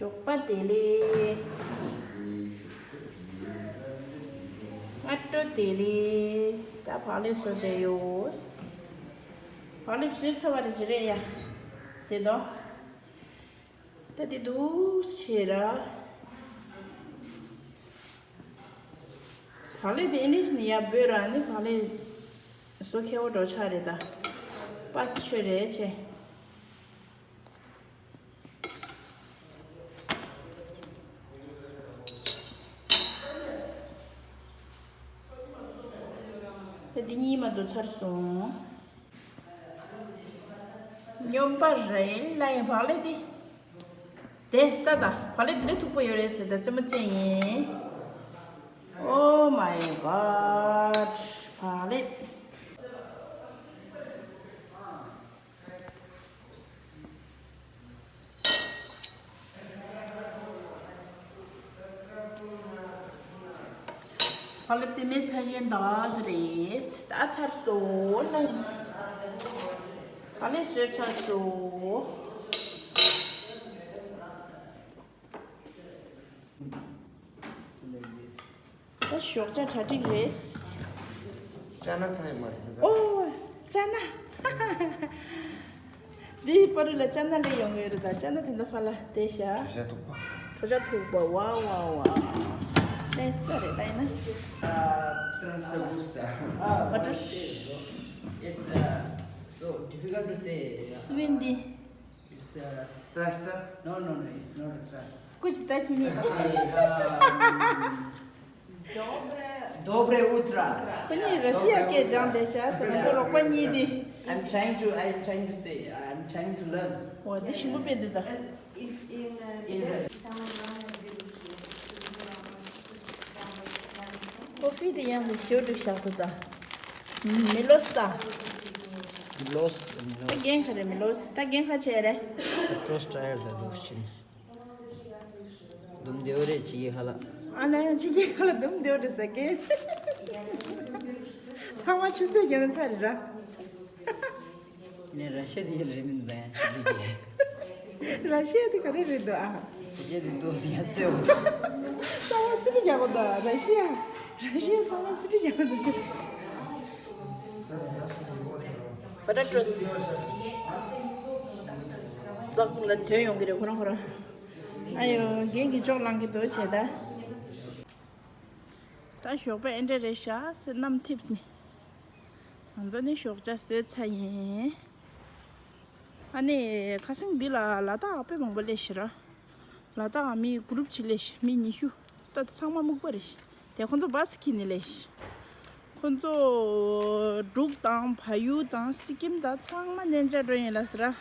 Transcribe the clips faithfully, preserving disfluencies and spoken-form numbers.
ཞོགས་པ་བདེ་ལེགས། སྔ་དྲོ་བདེ་ལེགས། ད་བག་ལེབ་བཟོ་བསྡད་ཡོད། བག་ལེབ་བཟོས་ཚར་བ་རེད་ཅི་རེད་ཡ། དེ་དོ། ད་དེ་འདུག་བྱས་ར། བག་ལེབ་དེ་ཨིན་ལིཤ་ནས་ཡར་འབོད་ར་ནི་བག་ལེབ་བཟོ་མཁས་པོ་འགྲོ་ཆགས་རེད་ད། པ་སི་ཆོས་རེད་ཆེ། ད་འདི་གཉིས་མ་གཏོགས་ཚར་སོང་། སྨྱོན་པ་རེད་ལ་ཡིན་བག་ལེབ་འདི། དེ་ལྟ་དང་བག་ལེབ་འདི་འདྲ་མཐུག་པོ་ཡོད་རེད་ཟེར་ད་རྩེད་མོ་རྩེ་ཡིན། Oh my god. བག་ལེབ། བག་ལེབ་དེ་མེད་ཚར་གཞན་ད་ཟེར་རེད། ད་ཚར་སོང་ལ། བག་ལེབ་བཟོས་ཚར་སོང་། ད་ཞོགས་ཇ་གྲ་སྒྲིག་རེད། ཅ་ན་ཚང་ཡོད་མ་རེད་འདི་ད། ཨོ། ཅ་ན། འདིའི་པ་རུ་ལ་ཅ་ན་ལས་ཡོང་གི་ཡོད་རེད་ད། ཅ་ན་དེ་འདྲ་ཕ་ལ་བསྡད་ཤག་གྲོ་ཇ་མཐུག་པ། གྲོ་ཇ་མཐུག་པ། ཝའོ་ཝའོ་ཝའོ། སེ་ས་རེད་ད་ཡིན་ན། Trust the booster. ཨ་ཏྲ། It's uh, so difficult to say. སུ་ཡིན་འདི། It's a trust. No, no, no, it's not a trust. ཀུ་ཅི་ད་ཁྱི་ཉིད། Доброе утро. ཁོ་གཉིས་ར་ཤི་ཡ་སྐད་སྦྱངས་བསྡད་ཤག་ཟེར། ང་ཚོ་རོགས་པ་གཉིས་འདི། I'm trying to, I'm trying to say, I'm trying to learn. འོ་འདི་ཞིམ་པོ་དཔེ་འདི་ད། In, in, uh, Tibet. ཀོ་ཧྥི་དེ་ཡང་ནི་ཞོ་འདྲ་བཞག་འདུག་ད། མི་ལོ་ས། ལོས། ད་རྒན་ཁ་རེད། མི་ལོ་ས། ད་རྒན་ཁ་ཆེ་རེད། Trust ཨེར་ད་འདུག་ཕྱིན། དུམ་བདེ་བོ་རེད་ཅི་ཡི་ཧ་ལ། ཨ་ལ་ཡང་ཅི་རྒན་ཁ་ལ་དུམ་བདེ་བོ་རེད་ཟེར་གི། ཚང་མ་ཆུ་ཚོད་བརྒྱབ་ན་ཚར་རེད་ར། ནས་ར་ཤི་ཡ་དེ་ཡར་རེད་མི་འདུག་ད་ཡང་ཆུ་ཚོད་བརྒྱབ། ར་ཤི་ཡ་དེ་ག་རེ་རེད་འདུག་ཨ། ར་ཤི་ཡ་དེ་འདུག་ཡང་རྩེ་འོ་ད། ཚང་མ་སི་ཏི་རྒྱག་གོ་ད་ར་ཤི་ཡ། ར་ཤི་ཡ་ཚང་མ་སི་ཏི་རྒྱག་གོ་ད། པ་ཏ་ཀྲོས། རྫོགས་ལ་དོན་ཡོང་གི་རེད་ཁོ་རང་ཁོ་རང་། ཨ་ཡོ་རྒན་གྱི་ཅོག་ལངས་ཀྱི་འདུག་བྱས་ད། ད་ཞོགས་པ་ཨེ་འདྲ་རེད་ཤག་ཟེར་གནམ་འཐིབས་ནས། ང་ཚོ་ནི་ཞོགས་ཇ་བཟོས་ཚར་ཡིན། ཨ་ནི་ཁ་སང་འདི་ལ་ལ་དྭགས་དཔེ་མང་པོ་སླེབས་ཤག་ར། ལ་དྭགས་མི་གུ་རུབ་ཅིག་སླེབས་ཤག་མི་ཉི་ཤུ། ད་ཚང་མ་སྨུག་པ་རེད་ཤག་དེ་ཁོ་ཚོ་བ་སི་ཁྱེར་ནས་སླེབས་ཤག་ཁོ་ཚོ་འབྲུག་དང་བལ་ཡུལ་དང་སི་ཀིམ་དང་ཚང་མ་གནས་མཇལ་འགྲོ་ཡིན་ལ་ཟེར་ར།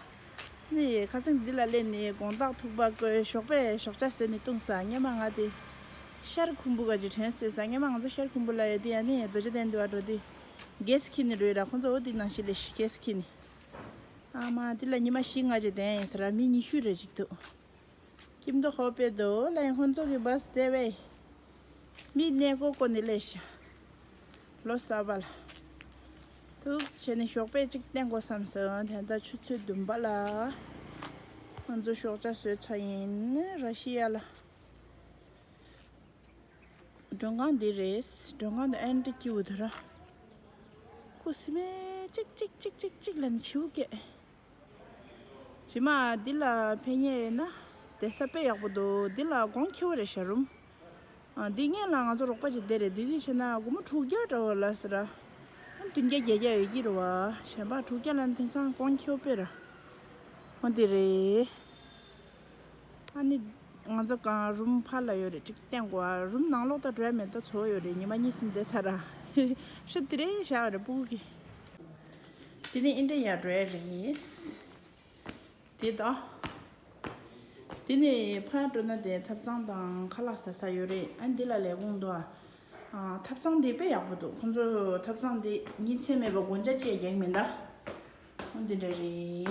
ནི་ཁ་སང་འདི་ལ་སླེབས་ནས་དགོང་དག་ཐུག་པ་བསྐོལ། ཞོགས་པས་ཞོགས་ཇ་བཟོས་ནས་བཏུང་ས། སྔོན་མ་ང་དེ་ཤར་ཁུམ་བུ་ག་ཅིག་དྲན་སྲིད་ས། སྔོན་མ་ང་ཚོ་ཤར་ཁུམ་བུ་ལ་ཡོད་དུས་ཨ་ནི་རྡོ་རྗེ་གདན་འདི་བ་འགྲོ་དུས་གེ་སི་ཁྱེར་ནས་འགྲོ་ཡོད་ར། ཁོ་ཚོ་འོ་དེ་ནང་བཞིན་སླེབས་ཤག་གེ་སི་ཁྱེར་ནས། ཨ་མ་འདི་ལ་ཉི་མ་བཞི་ལྔ་ཅིག་བསྡད་ཡིན་ཟེར་ར། མི་ཉི་ཤུ་རེ་ཅིག་འདུག་ཁྱིམ་དུ་ཧོ་པེ་དོ་ལ་ཡང་ཁོང་ཚོ་གི་བ་སི་དེ་བས། མི་གནས་སྐོར་སྐོར་ནས་སླེབས་ཤག་ལོ་གསར་པ་ལ། ཐུགས་བྱས་ནས་ཞོགས་པས་གཅིག་བསྟན་དགོས་བསམ་སོང་། དེ་ལྟར་ཆུ་ཚོད་བདུན་པ་ལ། ང་ཚོ་ཞོགས་ཇ་བཟོས་ཚར་ཡིན། ར་ཤི་ཡ་ལ། མགྲོན་ཁང་འདི་རེད། མགྲོན་ཁང་དུ་ཨེན་ཊི་སྐྱིད་པོ་འདུག་ར། ཁུ་སིམ་མེར་ཅིག་ཅིག་ཅིག་ཅིག་ཅིག་ལ་ནི་བྱིའུ་སྐད། རྗེས་མ་འདི་ལ་ཕེབས་མཁན་ཡོད་ན་བསྡད་ས་དཔེ་ཡག་པོ་འདུག་འདི་ལ་གོང་ཁེ་པོ་རེད་ཤག་རུམ། ཨ་འདི་སྔོན་ལ་ང་ཚོ་རོགས་པ་ཅིག་བསྡད་རེད། འདི་དུས་བྱས་ན་སྒོར་མོ་དྲུག་བརྒྱ་འདྲ་བོ་ལ་ཟེར་ར། ཨ་བདུན་བརྒྱ་བརྒྱད་བརྒྱ་ཡོད་ཀྱི་རེད་བ། གཞན་པ་དྲུག་བརྒྱ་ལ་ནི་དེང་སང་གོང་ཁེ་པོ་དཔེ་ར། འོ་འདི་རེད། ཨ་ནི་ང་ཚོ་གང་རུམ་ཕར་ལ་ཡོད་རེད། ཅིག་བསྟན་དགོས་ཨ། རུམ་ནང་ལོགས་ད་འགྲོ་ཡ་མེད། ད་ཚོ་ཡོད་རེད། ཉི་མ་གཉིས་གསུམ་བསྡད་ཚར་ར། ཧྲི་དེ་རེད་བཞག་རེད་སྤུ་གུ་གི། དེ་ནི་ཨིན་འདྲ་ཡར་འགྲོ་ཡ་རེད། དེ་ད། དེ་ནི་ཕར་འགྲོ་ན་དེ་ཐབ་ཚང་དང་ཁ་ལག་ཟ་ས་ཡོད་རེད། ཨ་འདི་ལ་ལས་ཁུངས་འདུག་ཨ། ཐབ་ཚང་འདི་དཔེ་ཡག་པོ་འདུག་ཁོང་ཚོ་ཐབ་ཚང་འདི་ཉིན་མཚན་མེད་པར་སྒོ་ལྕགས་བཅས་རྒྱག་མིན་ད། ཨ་འདི་འདྲ་རེད།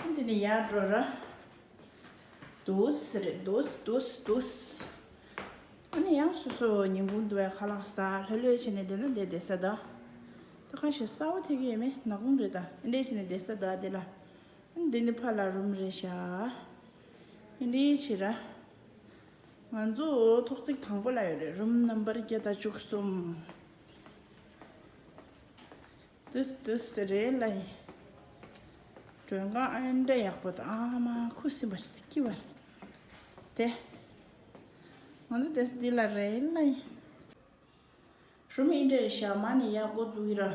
ཨ་འདི་ནི་ཡར་འགྲོ་ར། འདུག་སེ་རེད། འདུག་སེ་འདུག་སེ་འདུག་སེ། ཨ་ནི་ཡང་སོ་སོ་ཉིན་གུང་དུ་བའི་ཁ་ལག་ཟ་ལྷོད་ལྷོད་བྱས་ནས་བསྡད་ན་བསྡད་བསྡད་ས་ད། ད་གང་ཞིག་གསར་པ་ཐེབས་ཀྱི་ཡོད་མེད་ནག་ཁུང་རེད་ད། ཨ་འདྲས་བྱས་ནས་བསྡད་ས་ད་དེ་ལ། ཨ་འདི་ནི་ཕ་ལ་རུམ་རེད་ཤག་འདི་འདྲའི་བྱེད་ར། ང་ཚོ་ཐོག་བརྩེགས་དང་པོ་ལ་ཡོད་རེད། རུམ་ནམ་བར་བརྒྱ་དང་བཅུ་གསུམ། དུས་དུས་སུ་རེད་ལ་ཡིན། མགྲོན་ཁང་ཨ་འདྲ་ཡག་པོ་དང་ཨ་མ་ཁུ་སིམ་པ་ཞིག་ཏུ་སྐྱིད་པ་རེད། དེ། ང་ཚོ་དུས་སུ་འདི་ལ་རེད་ལ་ཡིན། རུམ་ཨིན་འདྲ་རེད་ཤག་མ་ནི་ཡག་འགོ་འཛུགས་ཡིན་ར།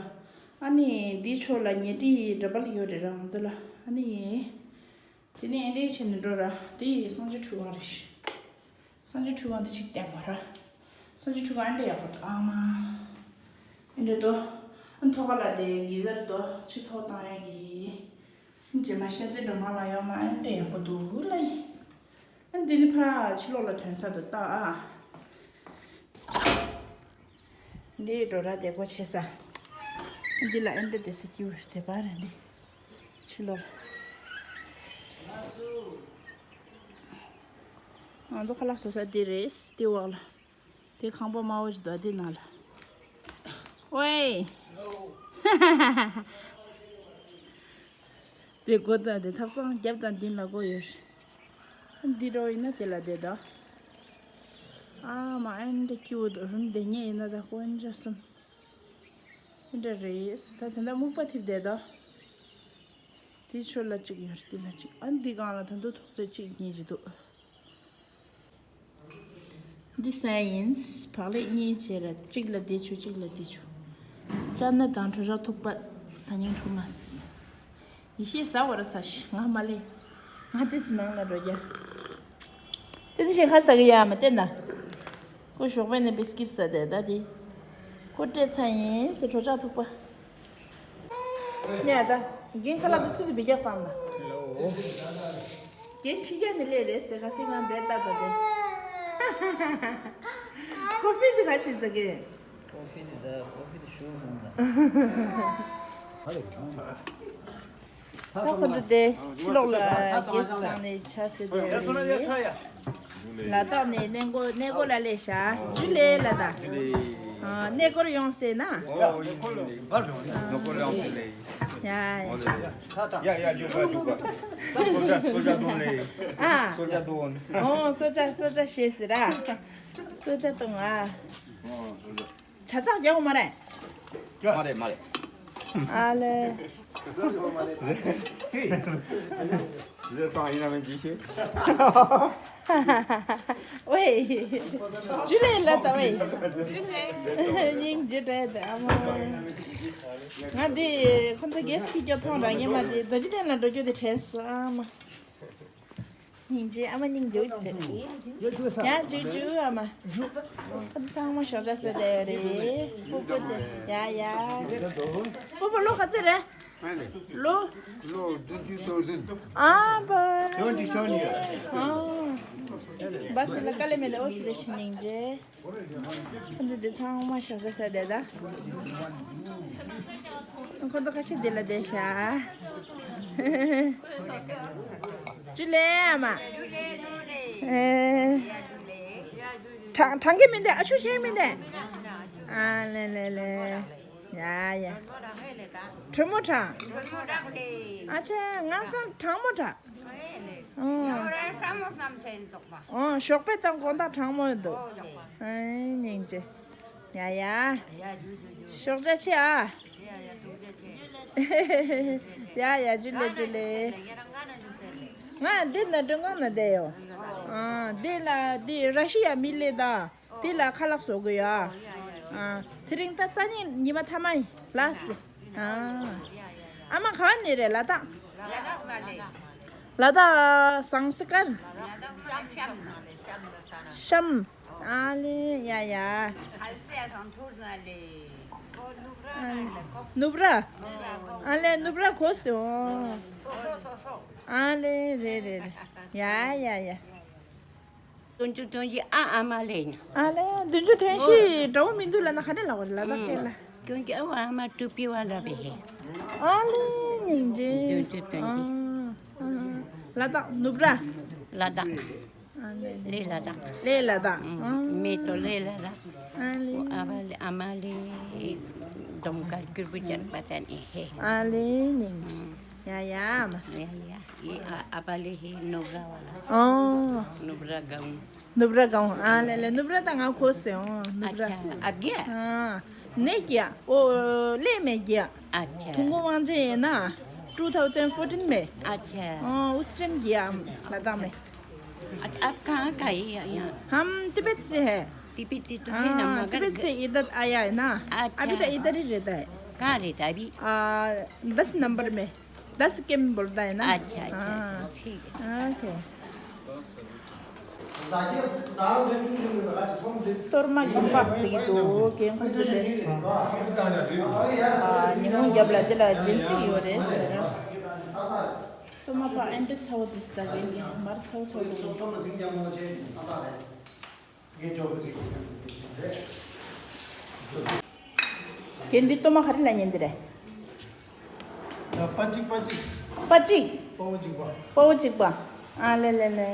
ཨ་ནི་འདི་ཕྱོགས་ལ་ཉལ་ཁྲི་འདྲ་པར་ཡོད་རེད་ར་ང་ཚོ་ལ། ཨ་ནི། དེ་ནས་ཨེ་འདྲས་བྱས་ནས་འགྲོ་ར། དེ་ཡི་སངས་རྒྱས་ཁྲུས་ཁང་རེད། སངས་རྒྱས་ཁྲུས་ཁང་དེ་ཅིག་བསྟན་པ་ར། སངས་རྒྱས་ཁྲུས་ཁང་ཨེ་འདྲས་ཡག་པོ་འདུག་ཨ་མ། ཨེ་འདྲས་འདུག་ཨ་ཐོག་ཁ་ལ་དེ་གི་ཟར་འདུག་ཆུ་ཚོགས་བཏང་ཡག་གི། རྗེས་མ་ཤ་ཚའི་སྒྲོལ་མ་ལ་ཡོང་ན་ཨེ་འདྲས་ཡག་པོ་འདུག་ལ་ཡིན། ཨ་འདི་ནི་ཕ་ཕྱི་ལོགས་ལ་ཐོན་ས་འདུག་ལྟ་ཨ། འདི་འགྲོ་ར་དེ་གོ་ཆེ་ས། འདི་ལ་ཨེ་འདྲ་དེ་ས་སྐྱིད་པོ་དེ་པར་འདི། ཕྱི་ལོགས། ང་ཚོ་ཁ་ལག་བཟོ་ས་འདི་རེད། འདི་འོག་ལ། དེ་ཁང་པ་དམར་པོ་ཞིག་འདུག་འདི་ནང་ལ། ཝེ། དེ་སྒོ་དང་དེ་ཐབ་ཚང་རྒྱབ་དང་མདུན་ལ་སྒོ་ཡོད་རེད། འདི་འགྲོ་ཡིན་ན་དེ་ལ་བསྡད་དོ། ཨ་མ་ཨེ་འདྲ་སྐྱིད་པོ་འདུག་རུམ་དེ་ཉལ་ཡིན་ན་ད་དཀོན་མཆོག་གསུམ། ཨེ་འདྲ་རེད། ད་དེ་འདྲ་སྨུག་པ་འཐིབས་བསྡད་དོ། དེ་ཕྱོགས་ལ་གཅིག་ཡོད་རེད། དེ་ལ་གཅིག་ཨ་འདི་སྒང་ལ་ད་དུང་ཐོག་ཚད་གཅིག་གཉིས་ཅིག་འདུག་འདི་ཟས་ཡིན། བག་ལེབ་གཉིས་བྱས་ར། གཅིག་ལ་འདི་བྱུག་གཅིག་ལ་འདི་བྱུག་ཅ་ན་དང་དྲོ་ཞག་ཐུག་པ། ཟ་སྙིང་འཁྲུག་མ། ཡེ་ཤེས་ཟ་བར་ཟ་ཤི། ང་མ་ལེ། ང་དེ་སི་ནང་ལ་འགྲོ་རྒྱ། དེ་དེ་ཞིག་ཁ་ཟ་གི་ཡ་མ་བསྟན་ན། ཁོ་ཞོགས་པ་ནས་བིས་ཀིར་ཟ་དེ་ད་དེ། ཁོ་སྤྲད་ཚར་ཡིན་ཟེར་དྲོ་ཞག་ཐུག་པ། ཉལ་ད། རྒན་ཁ་ལག་དེ་ཚུལ་དུ་བི་རྒྱག་བཏང་ན། རྒན་ཕྱི་རྒྱ་ནས་སླེབས་རེད་ཟེར་ཁ་སིང་ང་འདས་ལྟ་ད་དེ། ཀོ་ཧྥི་འདི་ག་ཆེ་ཟ་གི། ཀོ་ཧྥི་འདི་ཟ། ཀོ་ཧྥི་འདི་ཞུ་མོང་ད། ད་ཁོ་ཚོ་དེ་ཕྱི་ལོགས་ལ་གེ་སི་བཏང་ནས་ཆ་ཟེར་དེ་རེད། ལ་དྭགས་ནས་གནས་སྐོར་གནས་སྐོར་ལ་སླེབས་ཤག་ཇུ་ལེ་ལ་དྭགས། ཨ་གནས་སྐོར་ཡོང་ཟེར་ན། ཡ་ཡ་ཇུ་ལེ་ཇུ་ལེ། ཡ་ཡ་ཇུ་ལེ་ཇུ་ལེ། སོ་ཇ་སོ་ཇ་དོན་ལེ། ཨ། སོ་ཇ་དོན། ཨོ་སོ་ཇ་སོ་ཇ་ཤེས་ཟེར་ར། སོ་ཇ་དོན་ཨ། ཇ་ཚགས་རྒྱག་མ་རེད། མ་རེད་མ་རེད། ཨ་ལེ། ཟེར་བཏང་ཡིན་ན་མིན་ཅི་ཤེས། ཝེ། ཇུ་ལེ་ལ་ད་ཝེ། སྙིང་རྗེ་བྲལ་ཏེ་ཨ་མ། ང་འདི་ཁོ་ཚོ་གེ་སི་ཁྱི་སྐྱོ་མཐོང་རང་ཉེ་མ་དེ་རྡོ་རྗེ་གདན་ལ་འགྲོ་རྒྱུ་དེ་དྲན་སོང་ཨ་མ། སྙིང་རྗེ་ཨ་མ་སྙིང་རྗེ་བོ་ཞིག་དེ། ཡ་ཇུ་ཇུ་ཨ་མ། ཁོ་ཚང་མ་ཞོགས་ཇ་ཟེར་བསྡད་ཡོད་རེད། སྤོ་བོ་ཅེ། ཡ་ཡ། སྤོ་བོ་ལོ་ག་ཚོད་རེད། ལོ། ལོ་བདུན་ཅུ་དོན་བདུན། ཨ་བ། ཨ། བ་སི་ལ་དཀའ་ལས་མེད་ལ་ཨོ་ཙི་རེ་ཞིག་སྙིང་རྗེ། ཁོ་ཚོ་འདི་ཚང་མ་ཞོགས་ཇ་ཟེར་བསྡད་ད། ཁོ་ཚོ་ཁ་ཤས་འདི་ལ་བསྡད་ཤག་ཇུ་ལེ་ཨ་མ། ཨེ། གྲང་གྲང་གི་མི་འདུག་ཨ་ཆུ་ཤེས་མི་འདུག་ཨ་ལེ་ལེ་ལེ། ཡ་ཡ། དྲོན་མོ་གྲང་། ཨ་ཆེ་ང་སང་གྲང་མོ་གྲང་། ཨོ། ཞོགས་པའི་དང་དགོང་དག་གྲང་མོ་འདུག་ཨེ་སྙིང་རྗེ། ཡ་ཡ། ཞོགས་ཇ་ཆེ་ཨ། ཡ་ཡ་ཇུ་ལེ་ཇུ་ལེ། ང་འདི་ན་མགྲོན་ཁང་ན་བསྡད་ཡོད། ཨ་འདི་ལ་འདི་ར་ཤི་ཡ་མི་ལེ་ད། འདི་ལ་ཁ་ལག་བཟོ་དགོས་ཡ། ཨ་དེ་རིང་ད་སང་ཉིན་ཉི་མ་མཐའ་མ་ཡིན་ལགས། ཨ་ཨ་མ་ག་བ་ནས་རེད་ལ་དྭགས། ལ་དྭགས་ཟངས་གསེར་དཀར། ཤམ། ཨ་ལེ་ཡ་ཡ། ནུབ་ར། ཨ་ལེ་ནུབ་ར་གོ་སོང་། ཨ་ལེ་རེད་རེད་རེད། ཡ་ཡ་ཡ། བདུན་ཅུ་དོན་བཞི་ཨ་ཨ་མ་ལེ་ན། ཨ་ལེ་བདུན་ཅུ་དོན་བཞི་འདྲ་བོ་མི་འདུག་ལ་ན་ག་ནས་ལབ་པ་རེད་ལ་དྭགས་སྐད་ལ། དོན་བཞི་ཨ་ཨ་མ་ཀྲུ་པི་བ་ལ་བེ་ཧེ། ཨ་ལེ་སྙིང་རྗེ། བདུན་ཅུ་དོན་བཞི། ཨ་ཨ་ལ་དྭགས་ནུབ་ར། ལ་དྭགས། ཨ་ལེ་ལེ་ལ་དྭགས། ལེ་ལ་དྭགས། ཨ་མེ་ཏོ་ལེ་ལ་དྭགས། ཨ་ལེ་ཨ་བ་ལེ་ཨ་མ་ལེ། དོམ་དཀར་གུར་བུ་ཅན་པ་ཏན་ཨེ་ཧེ། ཨ་ལེ་སྙིང་རྗེ། ཡ་ཡ་མ། ཡ་ཡ། ये आ- आपाले ही नुब्रा वाला। हाँ। नुब्रा गाउँ। नुब्रा गाउँ। हाँ, ले, ले, नुब्रा त गाउँ खोज से हो, नुब्रा। अच्छा, अब गया? हाँ, नहीं किया। वो, ले में गया। अच्छा। थुंगो वांजे है ना, टू थाउजेंड फोर्टीन में। अच्छा। हाँ, उस टाइम गया हम, लद्दाख में। अच्छा, आप कहाँ का ही है यहाँ? हम तिब्बत से है। तिब्बत से तो है ना, हाँ, मगर तिब्बत से इधर आया है ना। अच्छा। अभी तो इधर ही रहता है। कहाँ रहता है अभी? आ, दस नंबर में। दस कैंप बोलता है ना। अच्छा, अच्छा, हाँ। अच्छा, ठीक है। ओके। तोर मा जम्पा सिगी तो गेम को दे। आ, निमो जबला दिला जिंसी योरे सर। तो मा पा एंड छाव दिसता गेम, मार छाव छाव। ངས་ཅོག་ཙེ་གཅིག་གི་ཁ་ནས་འདི་བྱས། དེ་འདི་ལྟོ་མ་ག་རེ་ལ་ཉན་འདི་རེད། ད་པ་ཅིག་པ་ཅིག་པ་ཅིག་པ་བོ་གཅིག་པ། པ་བོ་གཅིག་པ། ཨ་ལེ་ལེ་ལེ།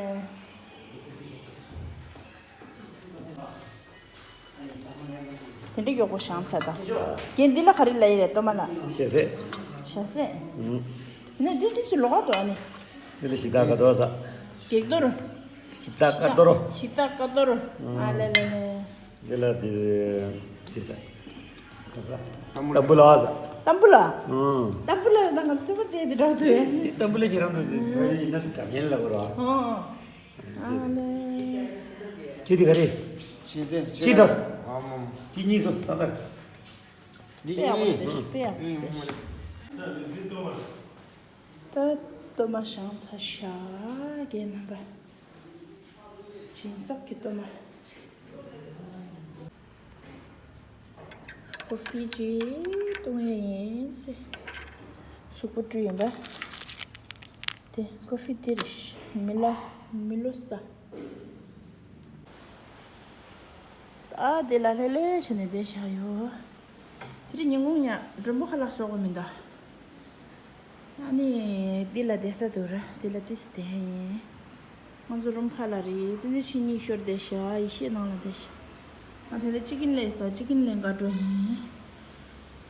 དེ་འདྲ་མགྱོགས་པོ་བཞེངས་ཚར་ད། རྒན་འདི་ལ་ག་རེ་ལབ་ཡི་རེད་ལྟོ་མ་ལ། ཞལ་ཟས། ཞལ་ཟས། ཨུམ། ནི་འདི་འདི་ཚོ་ལོགས་ཀ་འདུག་ཨ་ནི། འདི་ལ་ཞིབ་ཏག་ཀ་ཏོ་ཟ། གེག་དོར། ཞིབ་ཏག་ཀ་ཏོ་རོ། ཞིབ་ཏག་ཀ་ཏོ་རོ། ཨ་ལེ་ལེ་ལེ། འདི་ལ་འདི་འདི་ཟ། ཁ་ཟ། ཏམ་བུ་ལ་ཟ། ཏམ་བུ་ལ། ཨང་། ཏམ་བུ་ལ་ད་ང་ཚོ་སུ་པ་ཙེ་འདི་འདྲ་འདུག་འདི་ཏམ་བུ་ལ་ཁྱེད་རང་ཚོ་འདི་འདི་ཡིན་ན་འདྲ་མཉན་ལ་གོ་རོ། ཨང་། ཨ་ལེ། ཁྱེད་འདི་ག་རེ། ཤེས་ཚེ་ཁྱེད་འདྲ། ཨ་མ་མ། ཁྱེད་གཉིས་སུ་ད་ལྟ། འདི་དཔེ་ཡག་ཡིན། པོ་ཞིག་དཔེ་ཡག་པོ་ཞིག་ད་ལྟོ་མ་བཞེངས་ཚར་ཤག་རྒན་རྣམ་པ། ཞིམ་ཟབ་ཀྱི་ལྟོ་མ། ཀོ་ཧྥི་ཅིག་བཏུང་ཡ་ཡིན་ཟེར། གཟུགས་པོ་བཀྲུས་ཡིན་པ། དེ་ཀོ་ཧྥི་དེ་རེད། མི་ལ་མི་ལོ་ས། ཨ་དེ་ལ་ལྷོད་ལྷོད་བྱས་ནས་བསྡད་བཞག་ཡོད། དེ་རིང་ཉིན་གུང་ཉ་མགྲོན་པོ་ཁ་ལག་བཟོ་དགོས་མི་འདུག་ཨ་ནི་འདི་ལ་བསྡད་ས་འདུག་ར། འདི་ལ་ཏིས་བསྡད་ཡིན། ང་ཚོ་རུམ་ཁ་ལ་རེད། དེ་ནས་ཕྱི་གཉིད་ཤོར་བསྡད་བཞག་ཡེ་ཤེས་ནང་ལ་བསྡད་བཞག་ང་དེ་ལ་ཅི་ཀིན་ལས་ཟ། ཅི་ཀིན་ལས་འགའ་འགྲོ་ཡིན།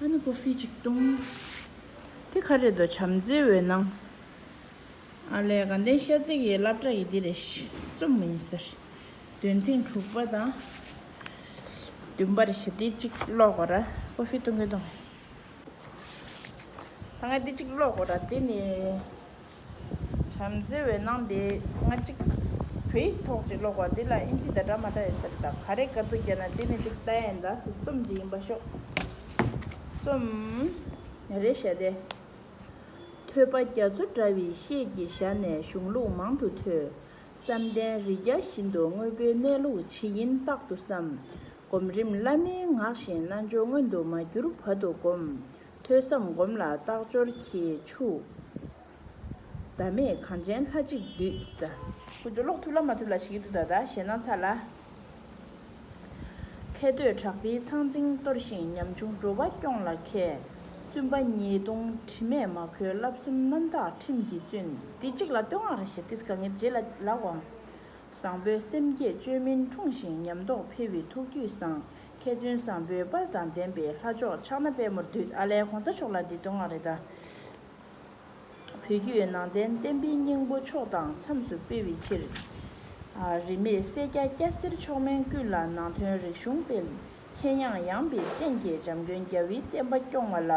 ཨ་ནི་ཀོ་ཧྥི་ཅིག་བཏུང་། དེ་ག་རེ་འདུག་བྱམས་བརྩེའི་འོད་སྣང་། ཨ་ལས་དགའ་ལྡན་ཤ་ཚིག་གི་སློབ་གྲྭ་ཡི་འདི་རེད། རྩོམ་མི་ཡིན་ཟེར། འདོན་ཐེངས་དྲུག་པ་དང་། བདུན་པ་རེད་ཤག་དེ་གཅིག་ཀློག་དགོས་ར། ཀོ་ཧྥི་བཏུང་གི་བཏུང་། ད་ང་འདི་གཅིག་ཀློག་དགོས་ར། འདི་ནི། བྱམས་བརྩེའི་འོད་སྣང་འདི་ང་གཅིག་བོད་ཡིག་ཐོག་ཅིག་ཀློག་དགོས། འདི་ལ་ཨིན་ཇི་དང་འདྲ་མ་འདྲ་ཡོད་ཟེར། ད་ག་རེ་དཀའ་སྡུག་བརྒྱབ་ན་འདི་ནི་གཅིག་ལྟ་ཡ་ཡིན་ད་ཟེར། རྩོམ་ཅིག་ཡིན་པ་ཤོག་རྩོམ། རེད་ཤག་དེ། ཐོས་པ་རྒྱ་མཚོ་འདྲ་བའི་ཤེལ་གྱི་ཞྭ་ནས་གཞུང་ལུགས་མང་དུ་ཐོས། བསམ་གཏན་རི་རྒྱ་བཞིན་དུ་དངོས་པོའི་གནས་ལུགས་ཇི་ཡིན་རྟག་ཏུ་བསམ། སྒོམ་རིམ་བླ་མའི་ངག་བཞིན་རྣལ་འབྱོར་མངོན་དུ་མ་གྱུར་བར་དུ་སྒོམ། ཐོས་བསམ་སྒོམ་ལ་རྟག་སྦྱོར་གྱིས་ཕྱུག་ཟླ་མེད་གངས་ཅན་ལྷ་གཅིག་འདུད་ས། ཀུ་ཅོ་ཀློག་ཐུབ་ལ་མ་ཐུབ་ལ་བྱེད་ཀྱི་འདུག་ད་ད་ཞེད་སྣང་ཚ་ལ། མཁས་འདོད་གྲགས་པའི་ཚང་ཚིང་གཏོར་ཞིང་ཉམ་ཆུང་འགྲོ་བ་སྐྱོང་ལ་མཁས། བཙུན་པ་ཉེས་ལྟུང་དྲི་མས་མ་གོས། བསླབ་གསུམ་རྣམ་དག་ཁྲིམས་ཀྱིས་བཙུན། འདི་གཅིག་ལ་བསྟོད་བསྔགས་རེ་བྱེད། ཏིས་ག་ངེར་རྗེས་ལ་ལ་གོ་བཟང་པོའི་སེམས་བསྐྱེད་བཅོས་མིན་འཁྲུངས་ཤིང་ཉམས་རྟོགས་འཕེལ་བའི་ཐུགས་རྒྱུད་བཟང་། མཁས་བཙུན་བཟང་པོའི་དཔལ་དང་ལྡན་པའི་ལྷ་མཆོག་ཕྱག་ན་པད་མོར་འདུད། ཨ་ལས་གོང་ས་མཆོག་ལ་འདི་བསྟོད་བསྔགས་རེད་ད། བོད་བརྒྱུད་ནང་བསྟན་བསྟན་པའི་སྙིང་པོ་ཕྱོགས་དང་མཚམས་སུ་སྤེལ་བའི་ཕྱིར། རིས་མེད་སེར་སྐྱ་སྐྱ་སེར་མཆོག་དམན་ཀུན་ལ་ནང་དོན་རིག་གཞུང་སྤེལ། མཁྱེན་ཡངས་ཡངས་པའི་སྤྱན་གྱིས་འཇམ་མགོན་རྒྱལ་བའི་བསྟན་པ་སྐྱོང་བ་ལ།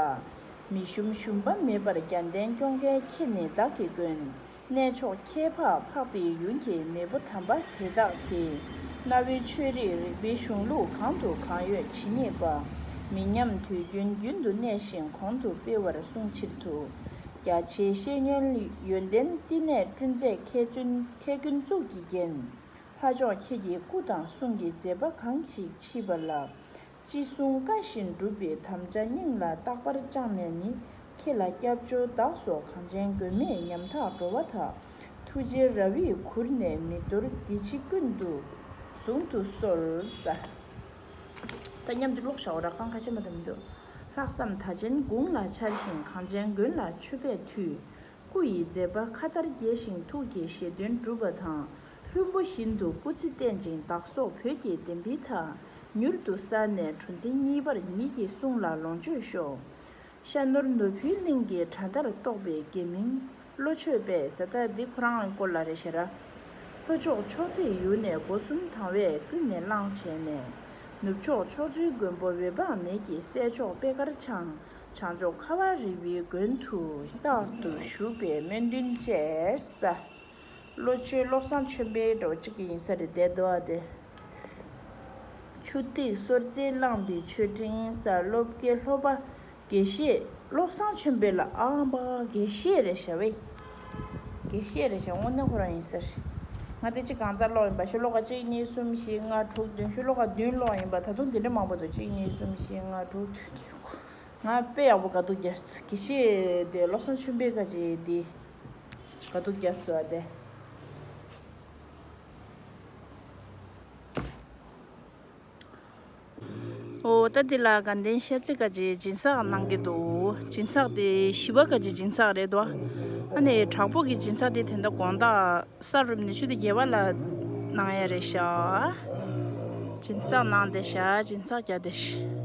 མི་ཞུམ་ཞུམ་པ་མེད་པར་རྒྱལ་བསྟན་སྐྱོང་མཁན་ཁྱེད་ནི་བདག་གི་མགོན། གནས་མཆོག་ཁྱད་འཕགས་འཕགས་པའི་ཡུལ་གྱི་མེས་པོ་དམ་པ་དེ་དག་གིས། གནའ་བོའི་ཆོས་རིག་རིག་པའི་གཞུང་ལུགས་གང་དུ་གང་ཡོད་ཇི་སྙེད་པ། མི་ཉམས་དུས་རྒྱུན་རྒྱུན་དུ་གནས་ཤིང་གོང་དུ་སྤེལ་བར་གསུངས་ཕྱིར་དུ། རྒྱ་ཆེའི་བཤེས་གཉེན་ཡོན་ཏན་བསྟི་གནས་སྤྲུལ་མཛད་མཁས་བཙུན་མཁས་ཀུན་གཙུག་གི་རྒྱན། ལྷ་མཆོག་ཁྱེད་ཀྱི་སྐུ་དང་གསུང་གི་མཛད་པ་གང་ཞིག་མཆིས་པ་ལ། ཅི་གསུང་བཀའ་བཞིན་སྒྲུབ་པའི་དམ་བཅའ་སྙིང་ལ་རྟག་པར་བཅངས་ནས་ནི། ཁྱེད་ལ་སྐྱབས་བཅོལ་བདག་སོགས་གངས་ཅན་མགོན་མེད་ཉམ་ཐག་འགྲོ་བ་དག་ཐུགས་རྗེའི་ར་བས་གུར་ནས་མི་འདོར་འདི་ཕྱི་ཀུན་ཏུ་ཟུང་དུ་གསོལ་ས། ད་མཉམ་དུ་ཀློག་བཞག་འོ་ར། གང་ཁ་ཤས་མ་དམ་འདུག་ལྷག་བསམ་དར་ཆེན་དགུང་ལ་འཕྱར་ཞིང་གངས་ཅན་མགོན་ལ་མཆོད་པས་འདུད། སྐུ་ཡི་མཛད་པ་མཁའ་ལྟར་རྒྱས་ཤིང་ཐུགས་ཀྱི་བཞེད་དོན་འགྲུབ་པ་དང་། ལྷུན་པོ་བཞིན་དུ་སྐུ་ཚེ་བརྟན་ཅིང་བདག་སོགས་བོད་ཀྱི་བདེན་པའི་མཐའ། མྱུར་དུ་གསལ་ནས་གྲུ་འཛིན་གཉིས་པར་ཉིད་ཀྱི་གསུང་ལ་ལོངས་སྤྱོད་ཤོག་ཤ་ནོར་ནོར་བུའི་གླིང་གི་གྲྭ་མཐར་གཏོགས་པའི་དགེ་མིང་ བློ་ཆོས་པས་ཟེར། ད་འདི་ཁོ་རང་སྐོར་ལ་རེད་ཤག་ར། ལྷོ་ཕྱོགས་ཕྱོགས་མཐའི་ཡུལ་ནས། སྒོ་གསུམ་དང་བས་ཀུན་ནས་བླངས་བྱས་ནས། ནུབ་ཕྱོགས་ཕྱོགས་བཅུའི་མགོན་པོ། འོད་དཔག་མེད་ཀྱི་སྲས་མཆོག་པད་དཀར་འཆང་། བྱང་ཕྱོགས་ཁ་བ་རི་བོའི་མགོན་དུ། རྟག་ཏུ་བཞུགས་པའི་སྨོན་འདུན་བཅས། ས། བློ་ཆོས་བློ་བཟང་ཆོས་འཕེལ་འདྲ་བོ་གཅིག་ཡིན་ས་རེད་དེ། དོ་ཨ་དེ། ཆུ་ཐིགས་སོར་རྩེ་གླིང་འདིའི་མཆོད་སྤྲིན། ས། སློབ་དགེ་སློབ་པ་དགེ་བཤེས་བློ་བཟང་ཆོས་འཕེལ་ལ། ཨ་མ་དགེ་བཤེས་རེད་ཤག་བས། དགེ་བཤེས་རེད་ཤག་དངོས་གནས་ཁོ་རང་ཡིན་ས་རེད། ང་དེ་གཅིག་གང་ཙམ་ཀློག་ཡིན་པ། ཤོ་ལོ་ཀ་གཅིག་གཉིས་གསུམ་བཞི་ལྔ་དྲུག་བདུན། ཤོ་ལོ་ཀ་བདུན་ཀློག་ཡིན་པ། ད་དུང་དེ་འདྲ་མང་པོ་འདུག་གཅིག་གཉིས་གསུམ་བཞི་ལྔ་དྲུག་བདུན། ང་དཔེ་ཡག་པོ་དགའ་སྡུག་རྒྱབ་སོང་། དགེ་བཤེས་དེ་བློ་བཟང་ཆོས་འཕེལ་ཁ་ཅིག་དེ་དགའ་སྡུག་རྒྱབ་སོང་བ་དེ། ཨོ་ད་འདི་ལ་དགའ་ལྡན་ཤར་རྩེ་ཁ་ཅིག་སྦྱིན་སྲེག་གནང་གི་འདུག་སྦྱིན་སྲེག་དེ་བཞི་པ་ཁ་ཅིག་སྦྱིན་སྲེག་རེད་དོ། ཨ་ནི་དྲག་པོ་གི་སྦྱིན་སྲེག་དེ་དེ་འདྲ་དགོང་དག་ས་རུབ་ནས་ཆུ་ཚོད་བརྒྱད་པ་ལ་གནང་ཡ་རེད་ཤག་སྦྱིན་སྲེག་གནང་བསྡད་ཤག་སྦྱིན་སྲེག་རྒྱག་བསྡད་ཤག་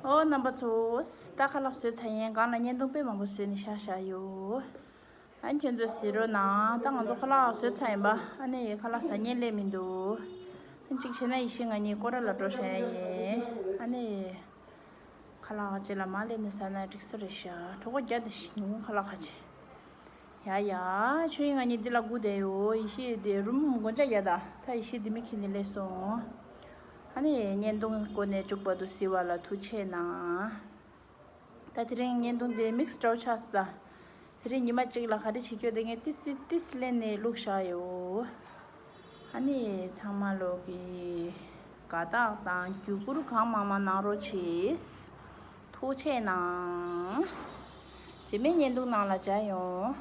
ཨོ་རྣམ་པ་ཚོ། ད་ཁ་ལག་བཟོས་ཚར་ཡིན། སྒང་ལ་བརྙན་ཐུང་དཔེ་མང་པོ་བཟོས་ནས་བཞག་བཞག་ཡོད། ཨ་ནི་ཁྱོད་ཚོ་གཟིགས་རོགས་གནང་། ད་ང་ཚོ་ཁ་ལག་བཟོས་ཚར་ཡིན་པ། ཨ་ནི་ཁ་ལག་ཟ་མཁན་སླེབས་མི་འདུག་ཨ་ནི་གཅིག་བྱས་ན་ཡེ་ཤེས་ང་གཉིས་སྐོར་ར་ལ་འགྲོ་བཞག་ཡ་ཡིན། ཨ་ནི་ཁ་ལག་ཁ་ཅིག་ལ་མར་སླེབས་ནས་ཟ་ན་འགྲིག་ས་རེད་ཤག་གྲོད་ཁོག་རྒྱགས་བསྡད་ཤག་ཉིན་གུང་ཁ་ལག་ཁ་ཅིག་ཡ་ཡ། ཆོས་དབྱིངས་ང་གཉིས་འདི་ལ་སྒུག་བསྡད་ཡོད། ཡེ་ཤེས་དེ་རུམ་མགོ་ལྕག་རྒྱག་ད། ད་ཡེ་ཤེས་དེ་མིག་ཁྱེར་ནས་སླེབས་སོང་། ཨ་ནི་བརྙན་ཐུང་འགོ་ནས་མཇུག་བར་དུ་གཟིགས་པ་ལ་ཐུགས་རྗེ་གནང་། ད་དེ་རིང་བརྙན་ཐུང་དེ་མིག་སི་འདྲ་བོ་ཆགས་སོང་ད། དེ་རིང་ཉི་མ་གཅིག་ལ་ག་རེ་བྱེད་རྒྱུ་དེ་ངས་ཏིས་ཏིས་ཏིས་ལེན་ནས་བླུགས་བཞག་ཡོད། ཨ་ནི་ཚང་མ་ལོག་གིས་དགའ་རྟགས་དང་བརྒྱུད་བསྐུར་གང་མང་མང་གནང་རོགས་གྱིས། ཐུགས་རྗེ་གནང་། རྗེས་མའི་བརྙན་ཐུང་ནང་ལ་མཇལ་ཡོང་།